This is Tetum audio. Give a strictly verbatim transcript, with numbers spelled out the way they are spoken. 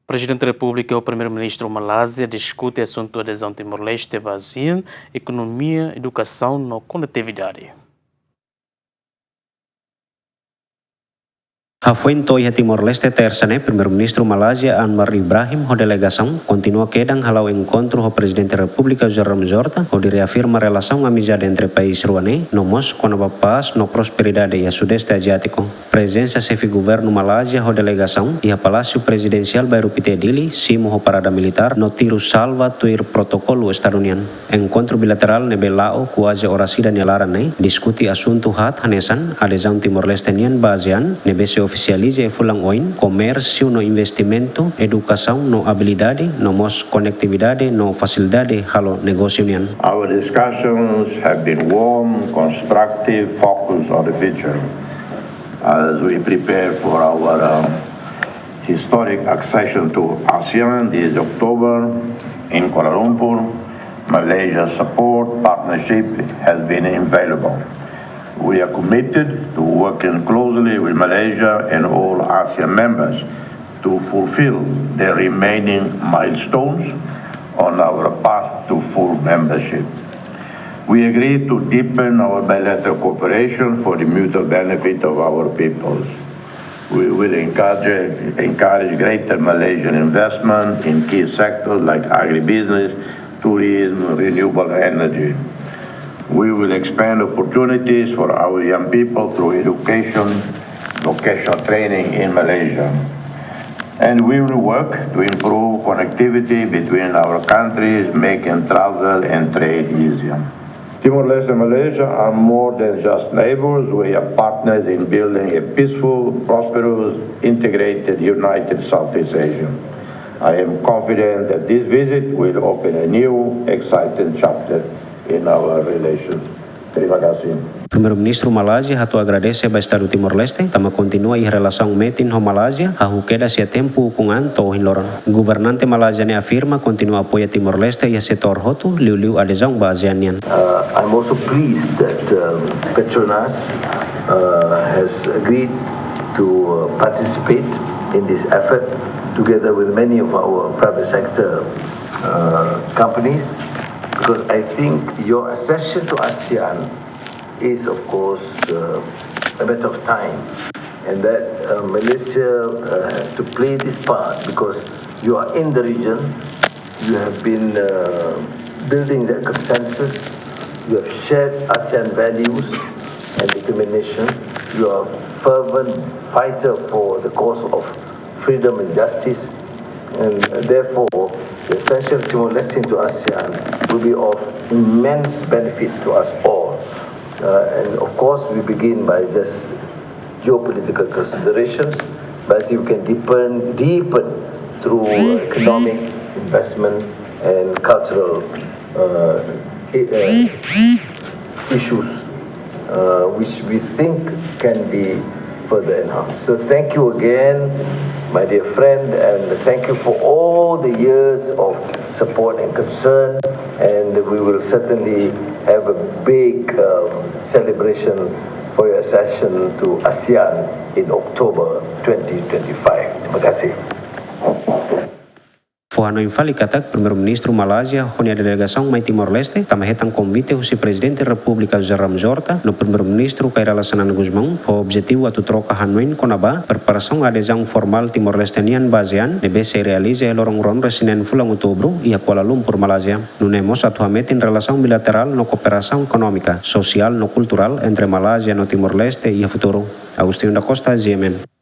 Prezidente Repúblika ho Primeiru-Ministru Malázia diskute asuntu adezaun Timor-Leste ba ASEAN, ekonomia, edukasaun no konetividade. Hafoin to'o iha Timor-Leste, Tersa ne'e, Primeiru-Ministru Malázia Anwar Ibrahim ho delegasaun kontinua kedan hala'o enkontru ho Prezidente Repúblika José Ramos Horta, hodi reafirma relasaun amizade entre país rua ne'e, no mós kona-ba pás no prosperidade iha Sudeste Aziátiku. Prezensa Xefe Governu Malázia ho delegasaun iha Palásiu Prezidensiál Bairru Pité Dili, simu ho parada militár no tiru salva tuir protokolu Estadu nian. Enkontru bilaterál ne'ebé la'o kuaze oras ida nia laran ne'e diskute asuntu haat hanesan adezaun Timor-Leste nian ba ASEAN, ne'ebé sei ofisializa iha fulan oin, komérsiu no investimentu, edukasaun no abilidade, no mós konetividade no fasilidade halo negósiu nian. Our discussions have been warm, constructive, focused on the future. As we prepare for our, um, historic accession to ASEAN this October in Kuala Lumpur, Malaysia's support partnership has been invaluable. We are committed to working closely with Malaysia and all ASEAN members to fulfill the remaining milestones on our path to full membership. We agree to deepen our bilateral cooperation for the mutual benefit of our peoples. We will encourage, encourage greater Malaysian investment in key sectors like agribusiness, tourism, renewable energy. We will expand opportunities for our young people through education, vocational training in Malaysia. And we will work to improve connectivity between our countries, making travel and trade easier. Timor-Leste and Malaysia are more than just neighbors. We are partners in building a peaceful, prosperous, integrated, united Southeast Asia. I am confident that this visit will open a new, exciting chapter in our relations. Terima kasih. Primeiru-Ministru Malázia hato'o agradese ba Estadu Timor-Leste, tanba kontinua iha relasaun metin ho Malázia, hahú kedas iha tempu ukun an to'o ohin loron. Governante Malázia ne'e afirma kontinua apoia Timor-Leste iha setór hotu, liuliu adezaun ba ASEAN nian. Uh, I'm also pleased that, um, Petronas, uh, has agreed to, uh, participate in this effort together with many of our private sector, uh, companies, because I think your accession to ASEAN is, of course, uh, a matter of time, and that, uh, Malaysia, uh, has to play this part because you are in the region, you have been, uh, building that consensus, you have shared ASEAN values and determination, you are a fervent fighter for the cause of freedom and justice, and therefore the accession of Timor-Leste into ASEAN will be of immense benefit to us all. Uh, and of course, we begin by just geopolitical considerations, but you can deepen, deepen through economic investment and cultural, uh, i- uh, issues, uh, which we think can be further enhanced. So thank you again, my dear friend, and thank you for all the years of support and concern, and we will certainly have a big, um, celebration for your accession to ASEAN in October twenty twenty-five. Terima kasih. Fó-hanoin fali katak Primeiru-Ministru Malázia ho nia delegasaun mai Timor-Leste tama hetan konvite husi Prezidente Repúblika José Ramos Horta no Primeiru-Ministru Kay Rala Xanana Gusmão, ho objetivu atu troka hanoin kona-ba preparasaun adezaun formál Timor-Leste nian ba ASEAN, ne'ebé sei realiza iha loron ruanulu-resin-neen fulan Outubru iha Kuala Lumpur, Malázia. Nune'e mós atu hametin relasaun bilaterál no kooperasaun ekonómika, sosiál no kulturál entre Malázia no Timor-Leste iha futuru. Agostinho da Costa, G M N.